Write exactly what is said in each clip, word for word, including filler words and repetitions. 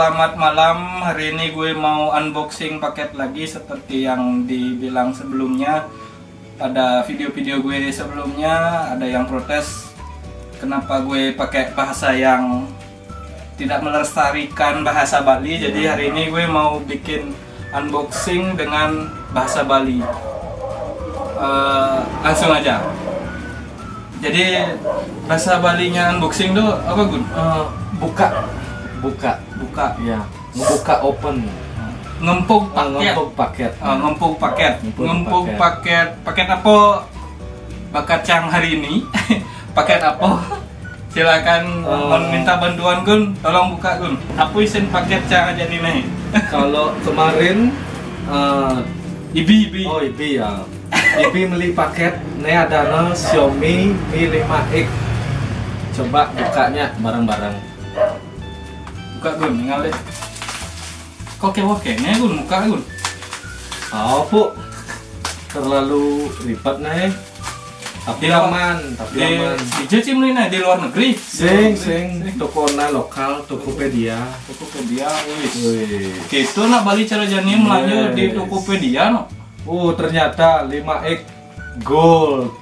Selamat malam, hari ini gue mau unboxing paket lagi seperti yang dibilang sebelumnya. Pada video-video gue sebelumnya ada yang protes kenapa gue pakai bahasa yang tidak melestarikan bahasa Bali. Jadi hari ini gue mau bikin unboxing dengan bahasa Bali. Eh, langsung aja. Jadi bahasa Balinya unboxing tuh apa, Gun? Eh, buka, buka, Buka, ya, ngebuka, open. Ngempug Ah, paket. Ngempug paket. Ah, ngempug paket. Ngempug Ngempug paket. Paket. Paket apa? Bakat yang hari ini. Paket apa? Silakan Eh. Meminta bantuan, Gun. Tolong buka, Gun. Apa isin paket yang aja nih, nih? Kalau kemarin, eh, Ibi, ibi. Oh, Ibi ya. Ibi beli paket, nih ada no Xiaomi Mi lima X. Coba bukanya bareng-bareng. Buka, Gun, tinggal deh. Kok kayak oke nih, Gun, buka, Gun. Oh, Bu. Terlalu ribet nih. Tapi Di- aman, tapi Di, aman. Di Jacim nih, nah, di luar negeri. Sing, Di luar sing, negeri. Tokopedia lokal, Tokopedia. Tokopedia, wis. Wih. Kita nak beli cara jani melanja di Yes. Tokopedia, no. Oh, ternyata lima X gold.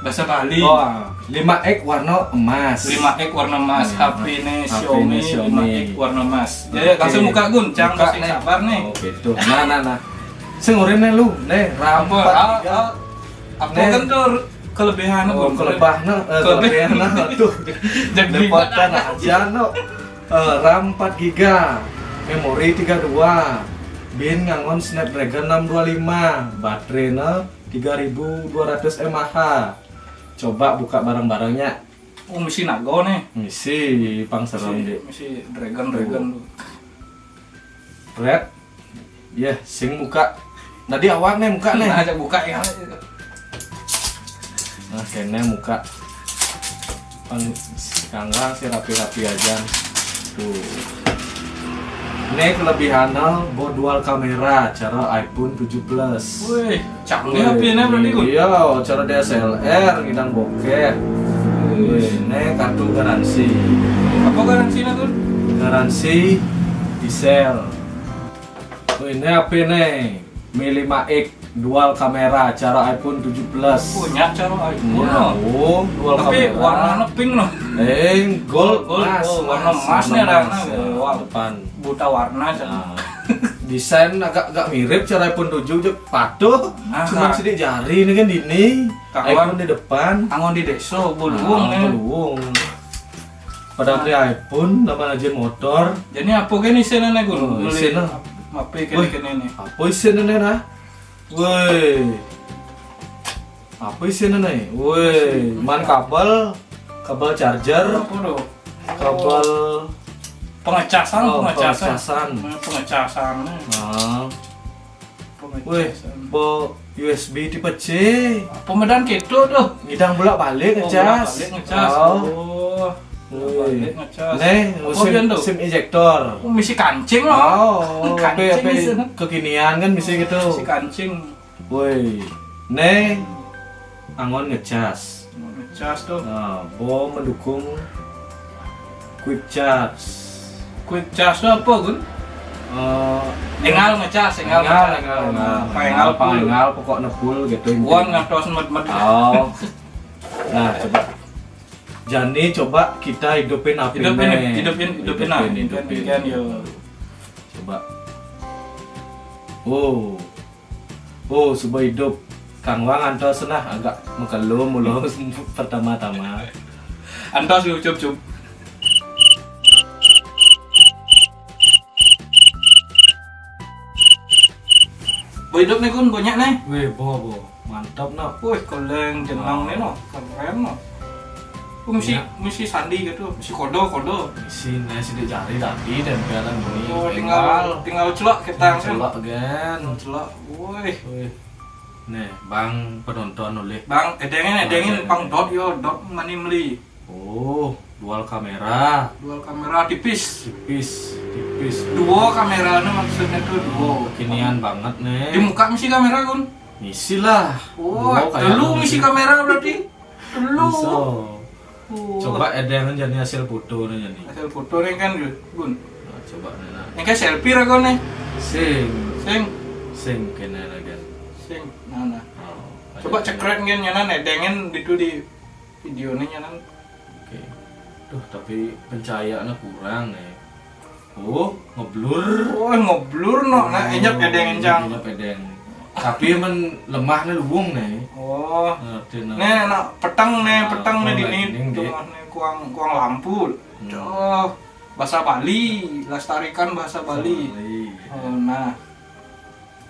Bahasa Bali. Oh, lima X warna emas. Lima X warna emas, Iya. H P ini H P Xiaomi, ini Xiaomi. Lima X warna emas. Jadi Oke. langsung buka, Gun, cang Buka sing nih. Sabar nih. Oh, gitu. Nah, nah, nah. Sing urin nih lu, nih Apa? rampat Ah, tiga. ah, apa Nih. kan tuh kelebihan, Oh, Gun? kelebah, nah, eh, Kelebih. kelebihan, nah, tuh. Jadi Lepatan aja, no. Eh, RAM empat giga, memori tiga dua, bin nganggon Snapdragon enam dua lima, baterainya tiga ribu dua ratus mAh. Coba buka bareng-barengnya. Oh, misi naga nih. Misi pang serem, Misi, Dik. misi dragon, dragon. Red. Ya, sing buka. Tadi awak nih buka nih. Nah, aja buka ya. Nah, kene buka. Pang kangga sih rapi-rapi aja. Tuh. Ini kelebihannya bo dual kamera cara iPhone tujuh Plus. Wih, canggih H P ini berarti, Gun. Iya, cara D S L R ngidang bokeh. Wih, ini kartu garansi. Apa garansinya, Gun? Garansi di sel. Oh, ini H P nih, Mi lima X dual kamera cara iPhone tujuh Plus. Punya cara iPhone, Iya, no. Oh, dual Tapi kamera. Warnanya pink, no. Eh, gold, Gold, emas, oh, emas, warna emasnya emas, dah, ya, wah. Depan. Buta warna, Cang. Nah, desain agak agak mirip cara iPhone tujuh, je patuh. Ah, Cuman nah. Sidik jari nih kan di ini. Kawan. iPhone di depan. Anggon di desa, Ah, Buluwung nih. Buluwung. Pada beli iPhone, nama aja motor. Jadi apa kan isinya nih, Gun? Oh, Beli isinya. H P Wih. kene-kene nih. Apa isinya nih, nah? Woi. Apa isinya nih? Woi, man kabel, kabel charger, Apa tuh? kabel Pengecasan, oh, pengecasan. pengecasan. Nah, pengecasan nih. Nah, woi, Pengecasan. bo U S B tipe C. Pemedan gitu tuh. Ngidang bolak-balik Oh, ngecas. Bolak-balik ngecas. Oh. Oh. Woi. Bolak-balik ngecas. Nih, Apa sim, pian tuh? sim ejector. Oh, misi kancing loh. Oh, Kancing apa apa isinya. Kekinian kan bisa gitu. Si kancing. Woi, nih anggon ngecas. Ngecas tuh. Nah, bo mendukung quick charge. Quick charge tuh apa, Gun? Eh, Engal ngecas, engal engal, ngecas. engal, engal. Apa engal Apa full? engal pokoknya full gitu intinya. Uang ngantos med-med. Oh. Nah, coba. Jani coba kita hidupin api Hidupin, nih. hidupin, hidupin, nah. Hidupin, Hidupin, hidupin. Hidupin, yo. Coba. Oh. Oh, suba hidup. Kang Wang antos nah agak mengkelum mulu pertama-tama. Antos yuk, cup, cup. Bo hidup nih, Gun, banyak nih. Wih, bo, bo. Mantap no. Wih, keleng jenang nih no, keren no. Oh, misi, Ya. Misi sandi gitu, misi kodo, kodo. Sini sidik jari tadi tempelan ini. Oh, tinggal, tinggal celok kita kan. Celok kan. Celok, woi. Wih. Nih, Bang penonton oleh. Bang, edengin, edengin, Oke. Bang Dot yo, Dot mani meli. Oh, dual kamera. Dual kamera tipis. Tipis, tipis. Duo kameranya maksudnya tuh duo. Kekinian banget nih. Di muka misi kamera, Gun. Misi lah. Wah, Duo kayak telu lu. Misi kamera berarti. Telu. Bisa. Oh. Coba edeng jadi hasil foto nih jadi. Hasil foto nih kan, Gun. Nah, Coba nih nah. Yang kayak selfie rago nih. Sing, Sing, sing kene lagi. sing. Nah, nah. Oh, Coba ada cekrek ngen nyanan, edengin gitu di video nih nyanan. Oke. Duh, tapi pencahayaannya kurang nih. Oh, ngeblur. Oh, ngeblur no. Nah, enyap edeng encang. Enyap edeng. Tapi men lemahnya luwung nih. Oh. Ngerti no. Nih, nak peteng nih, Nah, peteng nih oh, dini. lightning, deh. Tengah nih kuang kuang lampu. Hmm. Oh, bahasa Bali, lestarikan bahasa Bali. Bali. Oh, nah.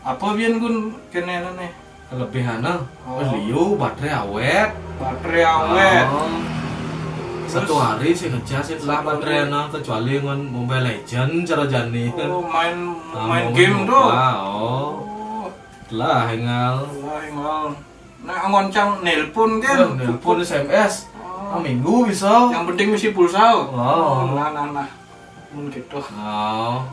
Apa bian gun kene nih? Kelebihannya, Oh. oh, liu, baterai awet. Baterai awet. Oh. Satu hari sih ngecas sih lah Satu hari. Baterai nah, kecuali ngon Mobile Legend cara jani. Oh, main Nah, main mau game tuh. apa? Oh. Oh, Lah, engal. lah, engal. Nah, ngoncang nelpon kan. Oh, nelpon S M S. Oh. Ah, minggu bisa. Yang penting misi pulsa. Oh. Nah, nah, nah. Mun gitu. Oh.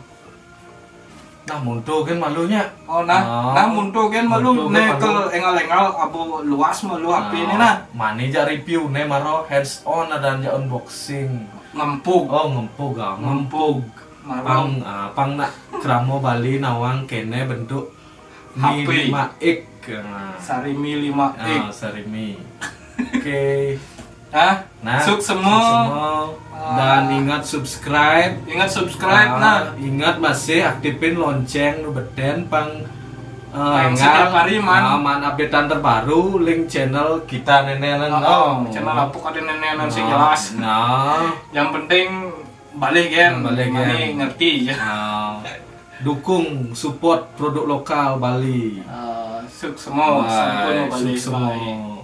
Nah, muntu kan malunya. Oh, nah, Oh. nah muntu kan malu Muntu kan nih malu. Kalau engal-engal abu luas malu H P ini nah. Mani jak review nih maro hands on ada jak unboxing. Ngempuk. Oh, ngempuk ah, Ngempuk. ngempuk. Maro. Pang, ah, pang nak keramo Bali nawang kene bentuk H P. Mi lima X. Ah. Sarimi lima X. Ah, sarimi. Oke. Hah? Nah, Suksemo. Suksemo. Ah. Dan ingat subscribe. Ingat subscribe Ah, nah. Ingat masih aktifin lonceng nu beten pang eh, Pang engal, setiap hari, man. Ah, man updatean terbaru link channel kita nene lan. Oh, channel apa kok ada nenek sing Ah, jelas. Nah. Yang penting balik kan. Balik, Mani kan. Ngerti ya. Ah, dukung support produk lokal Bali. Eh, suksemo, Wah, sampun balik. Suksemo. Bye.